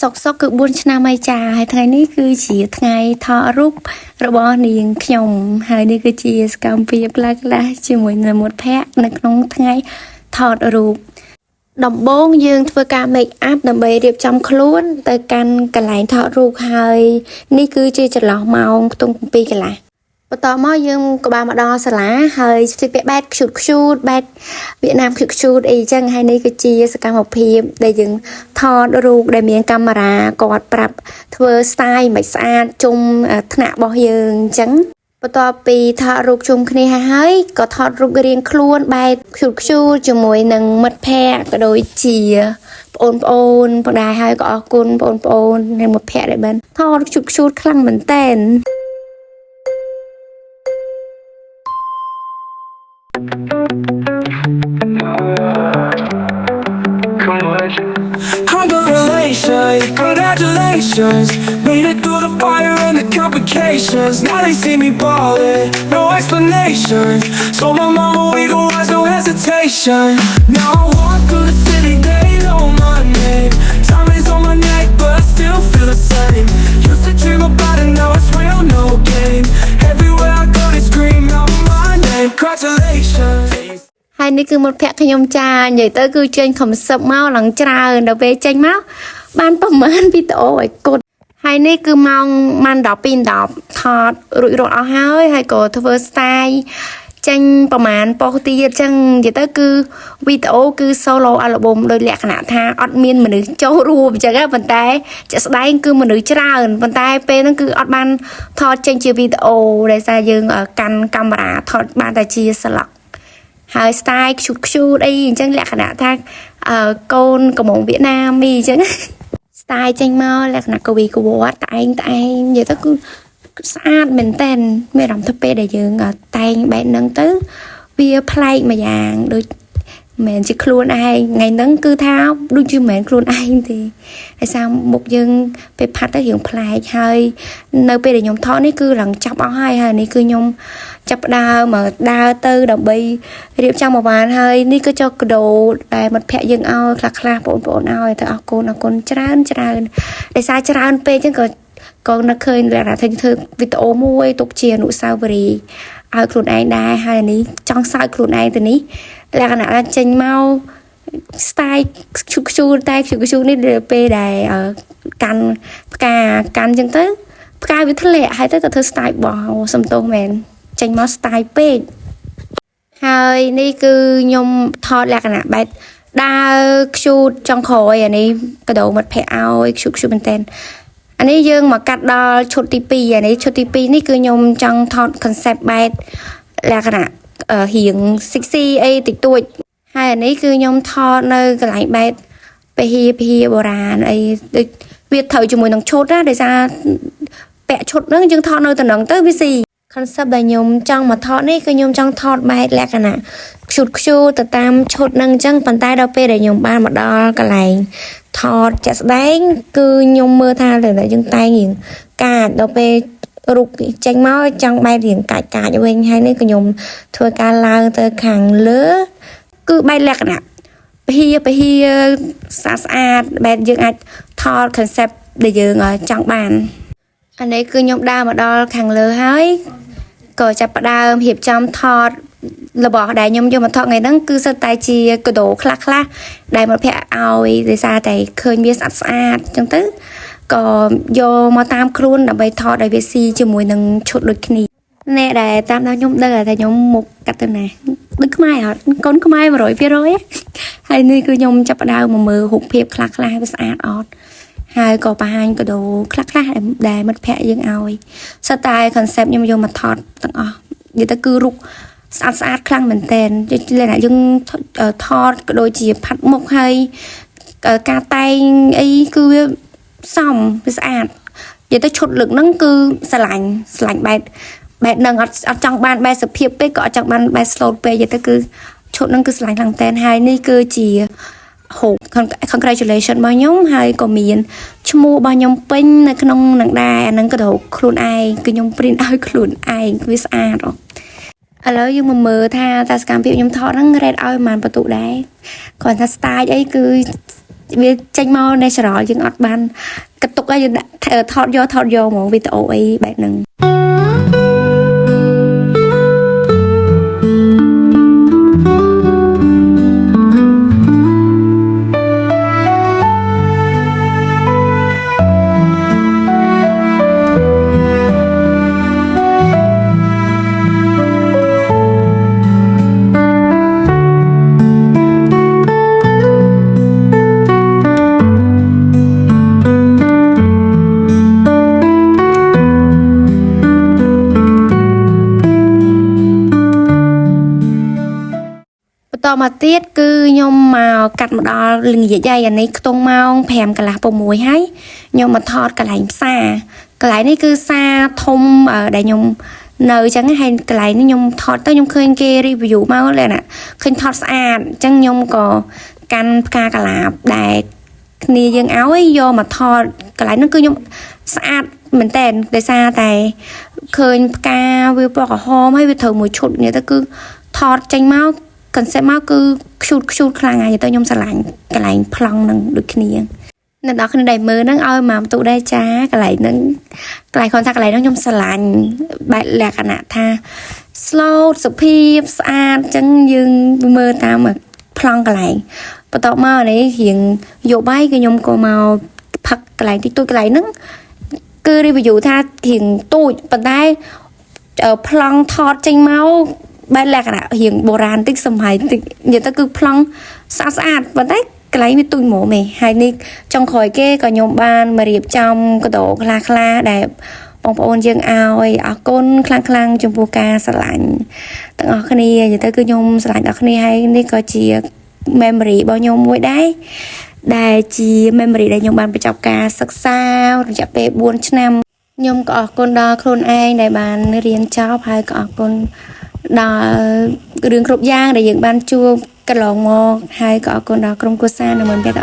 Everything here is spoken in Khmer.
សុកសុកគឺ4ឆ្នាំហើយចាហើយថ្ងៃនេះគឺជាថ្ងៃថតរូបរបស់នាងខ្ញុំហើយនេះគឺជាសកម្មភាពខ្លះៗជាមួយនឹងមិត្តភ័ក្តិនៅក្នុងថ្ងៃថតរូបដំបូងយើងធ្វើការ make up ដើម្បីរៀបចំខ្លួនទៅកាន់កន្លែងថតរូបហើយនេះគឺជាចន្លោះម៉ោងខ្ទង់7កន្លះបន្តមកយើងក៏បានមកដល់សាលាហើយស្លៀកពាក់បែប cute cute បែបវៀតណាម cute cute អីចឹងហើយនេះគឺជាសកម្មភាពដែលយើងថតរូបដែលមានកាមេរ៉ាគាត់ប្រាប់ធ្វើ style មិនស្អាតជុំថ្នាក់របស់យើងអញ្ចឹងបន្ទាប់ពីថតរូបជុំគ្នាហើយក៏ថតរូបរៀងខ្លួនបែប cute cute ជាមួយនឹងមិត្តភ័ក្តិក៏ដូចជាបងប្អូនផងដែរហើយក៏អរគុណបងប្អូននិងមិត្តភ័ក្តិដែលបានថត cute cute ខ្លាំងមែនតើ Come on. Congratulations, congratulations. Made it through the fire and the complications. Now they see me ballin', no explanation. Told my mama we gon' rise, no hesitation. Now I walk through the city, they know my name. Time is on my neck, but I still feel the same. Used to dream about it, now it's real, no game. Everywhere I go, they scream out my name. Congratulations. ហើយនេះគឺមិត្តភក្តិខ្ញុំចានិយាយទៅគឺចេញ concept មកឡើងច្រើនដល់ពេលចេញមកបានប្រហែលវីដេអូឲ្យគត់ហើយនេះគឺម៉ោងម៉ាន់12 10ថតរួចរាល់អស់ហើយហើយក៏ធ្វើ style ចេញប្រហែលប៉ុស្តិ៍ទៀតចឹងនិយាយទៅគឺវីដេអូគឺ solo album ដោយលក្ខណៈថាអត់មានមនុស្សចូលរួមអញ្ចឹងប៉ុន្តែជាក់ស្ដែងគឺមនុស្សច្រើនប៉ុន្តែពេលហ្នឹងគឺអត់បានថតចេញជាវីដេអូដោយសារយើងកាន់កាមេរ៉ាថតបានតែជាស្លឹក ហើយ style cute cute អីអញ្ចឹងលក្ខណៈថាអឺកូនកំងវៀតណាមអីអញ្ចឹង style ចេញមកលក្ខណៈកវីកវត្តតែឯងតែឯងនិយាយទៅគឺស្អាតមែនតែនមានអារម្មណ៍ថាពេលដែលយើងតែងបែបហ្នឹងទៅវាប្លែកម្យ៉ាងដូចមិនមែនជាខ្លួនឯងថ្ងៃហ្នឹងគឺថាដូចជាមិនមែនខ្លួនឯងទេដោយសារមុខយើងពេលផាត់ទៅរៀងប្លែកហើយនៅពេលដែលខ្ញុំថតនេះគឺឡើងចាប់អស់ហើយហើយនេះគឺខ្ញុំចាប់ផ្ដើមមកដើរទៅដើម្បីរៀបចំមកបានហើយនេះក៏ចុះកដោដែលមិត្តភ័ក្ដិយើងឲ្យខ្លះខ្លះបងប្អូនឲ្យទៅអរគុណអរគុណច្រើនច្រើនដោយសារច្រើនពេកចឹងក៏ក៏នឹកឃើញលក្ខណៈថាធ្វើវីដេអូមួយទុកជាអនុស្សាវរីយ៍ឲ្យខ្លួនឯងដែរហើយនេះចង់សើចខ្លួនឯងទៅនេះលក្ខណៈថាចេញមក style ឈូខ្ជូលតែខ្ជូខ្ជូលនេះពេលដែលកាន់ផ្កាកាន់ចឹងទៅផ្កាវាធ្លាក់ហើយទៅក៏ធ្វើ style បោះសំទោសមែនចេញមក style ពេកហើយនេះគឺខ្ញុំថតលក្ខណៈបែបដើរ cute ចុងក្រោយអានេះកដោមិត្តភ័ក្ដិឲ្យ cute cute មែនតើអានេះយើងមកកាត់ដល់ឈុតទី2អានេះឈុតទី2នេះគឺខ្ញុំចង់ថត concept បែបលក្ខណៈរៀង sexy អីតិចតួចហើយអានេះគឺខ្ញុំថតនៅកន្លែងបែបពហិពហិបុរាណអីដូចវាត្រូវជាមួយនឹងឈុតណាដោយសារពាក់ឈុតហ្នឹងយើងថតនៅតំណឹងទៅវាស៊ី concept ដែលខ្ញុំចង់មកថតនេះគឺខ្ញុំចង់ថតបែបលក្ខណៈ cute cute ទៅតាមឈុតហ្នឹងអញ្ចឹងប៉ុន្តែដល់ពេលដែលខ្ញុំបានមកដល់កន្លែងថតជាក់ស្ដែងគឺខ្ញុំមើលថាលើតែយើងតែងរៀងកាចដល់ពេលរូបចេញមកចង់បែបរៀងកាចកាចវិញហើយនេះគឺខ្ញុំធ្វើការឡើងទៅខាងលើគឺបែបលក្ខណៈពហិពហិស្អាតស្អាតបែបយើងអាចថត concept ដែលយើងចង់បានអានេះគឺខ្ញុំដើរមកដល់ខាងលើហើយក៏ចាប់ផ្ដើមរៀបចំថតរបស់ដែលខ្ញុំយកមកថតថ្ងៃហ្នឹងគឺសុទ្ធតែជាកដោខ្លះខ្លះដែលមកភ័ក្រឲ្យដោយសារតែឃើញវាស្អាតស្អាតអញ្ចឹងទៅក៏យកមកតាមខ្លួនដើម្បីថតឲ្យវាស៊ីជាមួយនឹងឈុតដូចគ្នាអ្នកដែលតាមដល់ខ្ញុំដឹងថាខ្ញុំមុខកាត់ទៅណាដូចខ្មែរអត់កូនខ្មែរ100%ហើយនេះគឺខ្ញុំចាប់ផ្ដើមមកមើលរូបភាពខ្លះខ្លះវាស្អាតអត់ហើយក៏បង្ហាញកដោខ្លះខ្លះដែលមិត្តភ័ក្ដិយើងឲ្យសុទ្ធតែ concept ខ្ញុំយកមកថតទាំងអស់និយាយទៅគឺរូបស្អាតស្អាតខ្លាំងមែនតើលក្ខណៈយើងថតក៏ដូចជាផាត់មុខហើយការតែងអីគឺវាសមវាស្អាតនិយាយទៅឈុតលើកហ្នឹងគឺស្រឡាញ់ស្រឡាញ់បែបបែបហ្នឹងអត់អត់ចង់បានបែបសុភាពពេកក៏អត់ចង់បានបែប slow ពេកនិយាយទៅគឺឈុតហ្នឹងគឺស្រឡាញ់ខ្លាំងតែនហើយនេះគឺជាហូប congratulation របស់ខ្ញុំហើយក៏មានឈ្មោះរបស់ខ្ញុំពេញនៅក្នុងនឹងដែរអាហ្នឹងក៏ទៅខ្លួនឯងគឺខ្ញុំ print ឲ្យខ្លួនឯងវាស្អាតអូ ឥឡូវយើងមកមើលថាតើសកម្មភាពខ្ញុំថតហ្នឹង rate ឲ្យប្រហែលបន្ទុកដែរគ្រាន់តែ style អីគឺវាចេញមក natural យើងអត់បានកតុកអីយើងដាក់ថតយកថតយកហ្មងវីដេអូអីបែបហ្នឹង បន្តមកទៀតគឺខ្ញុំមកកាត់មកដល់ល្ងាចហើយអានេះខ្ទង់ម៉ោង5កន្លះ6ហើយខ្ញុំមកថតកន្លែងផ្សារកន្លែងនេះគឺផ្សារធំអឺដែលខ្ញុំនៅអញ្ចឹងហើយកន្លែងនេះខ្ញុំថតទៅខ្ញុំឃើញគេ review មកលក្ខណៈឃើញថតស្អាតអញ្ចឹងខ្ញុំក៏កាន់ផ្កាកលាបដែលគ្នាយើងឲ្យយកមកថតកន្លែងហ្នឹងគឺខ្ញុំស្អាតមែនតើដោយសារតែឃើញផ្កាវាពណ៌ក្រហមហើយវាត្រូវមួយឈុតនេះទៅគឺថតចេញមក concept មកគឺ cute cute ខ្លាំងហើយទៅខ្ញុំស្រឡាញ់កន្លែងប្លង់ហ្នឹងដូចគ្នាអ្នកនរគ្នាដែលមើលហ្នឹងឲ្យមកបន្ទុកដែរចាកន្លែងហ្នឹងកន្លែងគាត់ថាកន្លែងហ្នឹងខ្ញុំស្រឡាញ់បែបលក្ខណៈថា slow សុភាពស្អាតអញ្ចឹងយើងមើលតាមប្លង់កន្លែងបន្ទាប់មកនេះរៀងយកបាយគឺខ្ញុំក៏មកផឹកកន្លែងតិចតួចកន្លែងហ្នឹងគឺ review ថារៀងទូចប៉ុន្តែប្លង់ថតចេញមកបែបលក្ខណៈរៀងបុរាណតិចសម័យតិចនិយាយទៅគឺប្លង់ស្អាតស្អាតប៉ុន្តែកន្លែងវាទូចហ្មងឯងហើយនេះចុងក្រោយគេក៏ខ្ញុំបានមករៀបចំកដោខ្លះខ្លះដែលបងប្អូនយើងឲ្យអរគុណខ្លាំងខ្លាំងៗចំពោះការស្រឡាញ់ទាំងអស់គ្នានិយាយទៅគឺខ្ញុំស្រឡាញ់ដល់គ្នាហើយនេះក៏ជា memory របស់ខ្ញុំមួយដែរដែលជា memory ដែលខ្ញុំបានបញ្ចប់ការសិក្សារយៈពេល4ឆ្នាំខ្ញុំក៏អរគុណដល់ខ្លួនឯងដែលបានរៀនចប់ហើយក៏អរគុណដល់រឿងគ្រប់យ៉ាងដែលយើងបានជួបកន្លងមកហើយក៏អរគុណដល់ក្រុមគ្រួសារនិងមិត្តភក្តិ។